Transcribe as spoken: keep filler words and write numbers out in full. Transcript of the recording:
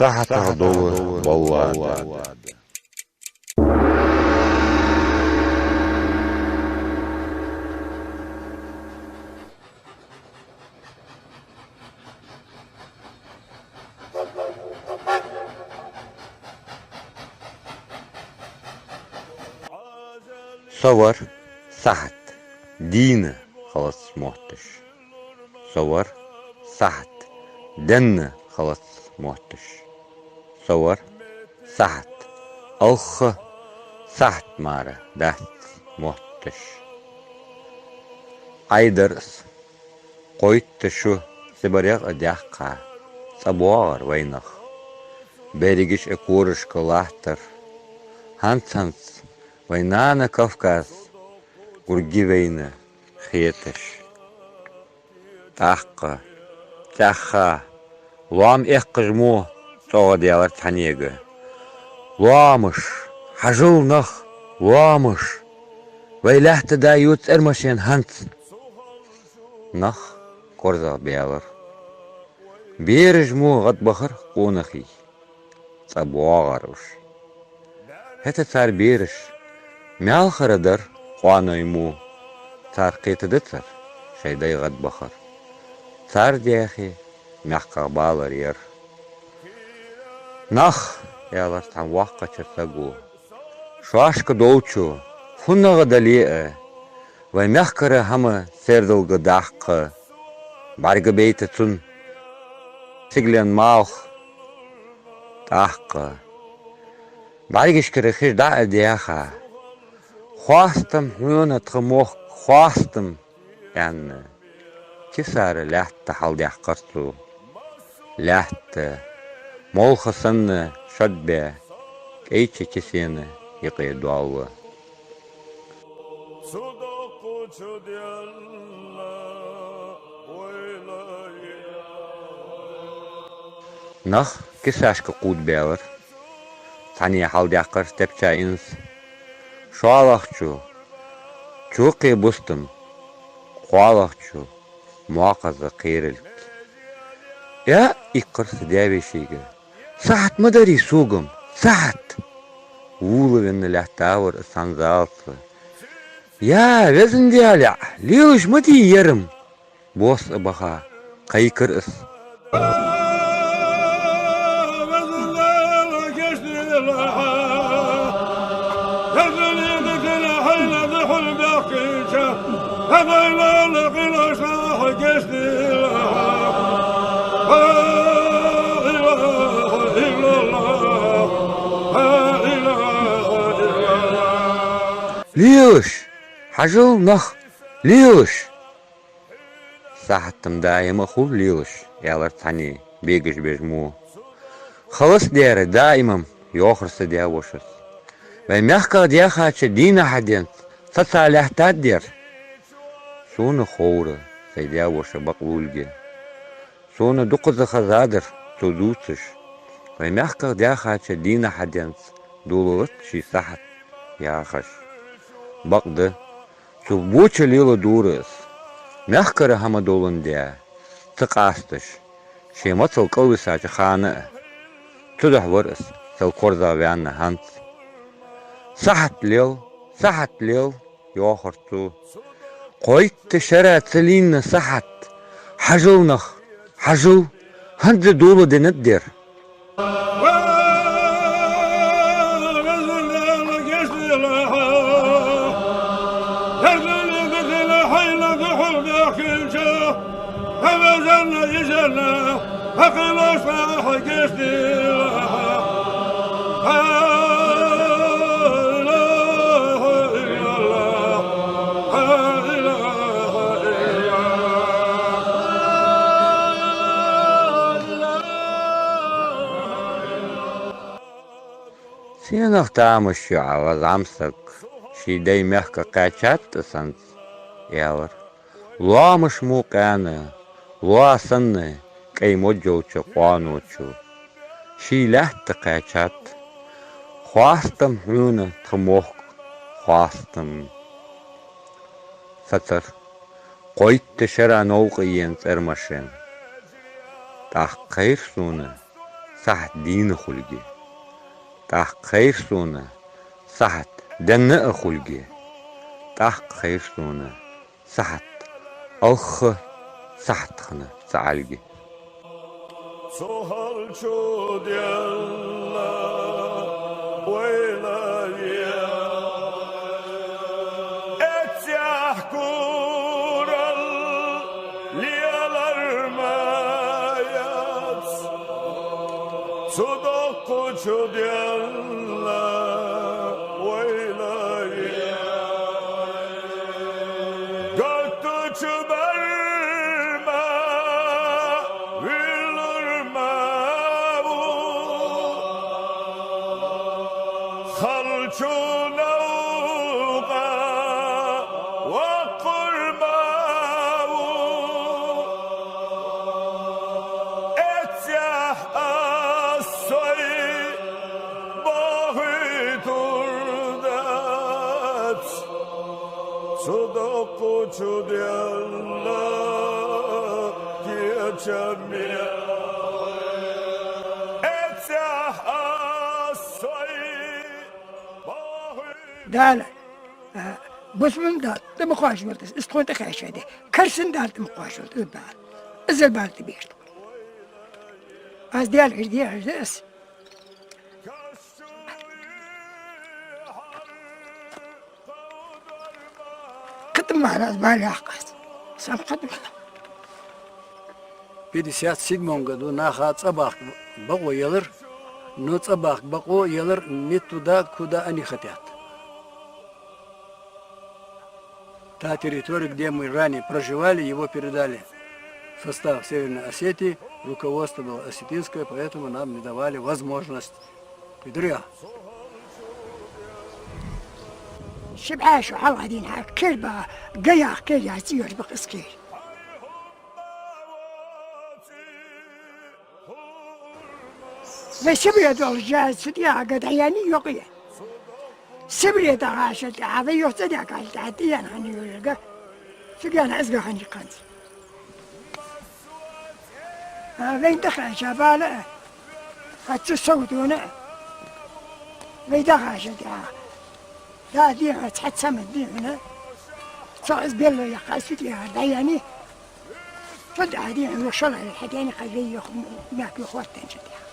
Сахьатах дола баллада. Со вар Сахьат, дийна халац мотташ. Со вар Сахьат, денна халац мотташ. Со вар Сахьат, алхха Сахьат мара дац мотташ. Ӏайдар из, кхойтта шу цӀабарех а даьккха, цӀабоагӀар вай нах. Берригаш а корашка латтар. ХӀанз-хӀанз вай нана Кавказ гургья вайна хеташ. ТӀаккха, цӀаьхха, лоам эккхаш мо цӀогӀа даьлар цхьаннега: «Лоамаш, хьажал, нах, лоамаш! Вай лаьтта да ю цӀермашен хӀанз!» Нах корзагӀбаьлар. Бераш мо гӀадбахар къонахий. ЦӀабоагӀар уж. ХӀаьта цар бераш маьлхара дар, къоаной мо. Цар кхетадацар шоай дай гӀадбахар. Цар даьхе мехках балар яр. «Нах, — аьлар цхьан воккхача саго, — шоашка долчо, фуннагӀа дале а, вай мехкара хӀама сердалга даккха, бӀаргабайта цунна сигален малх». ТӀаккха бӀаргашкара хиш дӀа а даьха: «Хоастам хьона, тха мохк, хоастам!» — аьнна, кисара лаьтта хьалдаьккхар цо. Лаьтта, молха санна шод баь, кӀайча кисена юкъе доалла. Нах кисашка кхувдабаьлар. Цхьанне хьалдаьккхар тепча инз. ШоллагӀчо чокхе бустам, кхоалагӀчо мокхаза кхералг. «Э, — иккхар са даь-вешийга, — Сахьат ма дарий согам, Сахьат!» Вулавенна лаьттавар из цхьан залца. «Я, Везан Даьла, лелаш ма дий ер-м!» Бос а баха, кхайкар из. «Лелаш! Хьажал, нах, лелаш!» «Сахьатам даим а хул лелаш», — аьлар цхьанне бегаш беш мо. «Халац дера даимам», — йоахар са даь-вошас. «Вай мехках даьхача дийнахьа денз цхьацца лаьттад дер». Сона ховра сай даь-воша бакълувлга. Сона дукхаза хезадар цо дувцаш. Вай мехках даьхача дийнахьа денз долалац ший Сахьат яхаш. Бакъда, цо боча леладора из. Мехкара хӀама доландаь, ца къасташ, ший мацал кӀалвисача хана а. Цудухьа вар из сел корзагӀваьнна хӀанз. «Сахьат лел, Сахьат лел», — йоахар цо. «Кхойтта шера ца лийнна Сахьат. Хьажал, нах, хьажал, хӀанз доладеннад дер». «Сенах тамаш ю Ӏа, ва зӀамсаг, ший дай мехка кхаьчад-те хӀанз?» — аьлар. «Лоамаш мо къаьна, лоа санна кӀай модж йолча къоаночо. Ший лаьтта кхаьчад. Хоастам хьона, тха мохк, хоастам». Сацар кхойтта шера новкъа ена цӀермашен. ТӀаккха хайра сона сахьат дийна хулга. ТӀаккха хайра сона сахьат денна а хулга. ТӀаккха хайра сона сахьат алха сахьат хана ца Ӏалга. Цу хьалчу денна вайла веа, эццехь курал лелар ма яц. Цу доккхачу денна вайла веа, гатта чу бар ма, виллар ма ву, халчу новкъа ваккхар ма ву. Эццехь аз сой бохуьйтур дац, цу доккхачу денна кечам я. Эццехь аз сой бохуьйтур Дала, а, бусалба Дала тӀа ма кхоачалда из, из тхона тӀакхаьчад. Керастан Дала тӀа ма кхоачалда из бала. Из бала тӀаберза тхона. Аз Даьлагара дехаш да аз. Кхы тӀа ма вар аз, бала яккха аз. Сам кхы тӀа ма вар. В пятьдесят седьмом году наха цӀабахка бокъо елар, но цӀабахка бокъо елар не туда, куда они хотят. Та территория, где мы ранее проживали, его передали в состав Северной Осетии, руководство было осетинское, поэтому нам не давали возможность. Кхы дар я. Ши бӀаь шу хьалха дийнахьа кер ба, гаях кер яц, йош бакъ из кер. Вай Сибре долча жа цу тӀехьагӀа дӀаяьннай йокъе. Сибре дӀагӀашал тӀехьа вай юха цӀадаьхкачул тӀехьа тӀаяьнна хиннай йоаржа. Цигахьа из га хиннай кханца. А, вайна тӀакхаьча бала а, хьа цу сов тона а, вай дӀагӀашал тӀехьа. Да, дийхьа, цхьацца ма дийхьа. Цо из белла яьккха, из фу тӀехьа дӀаяьннай. Цу тӀехьа дийхьа, шоллагӀа хьадаьннай, кхы вай юха мехка юха хоттанчул тӀехьа.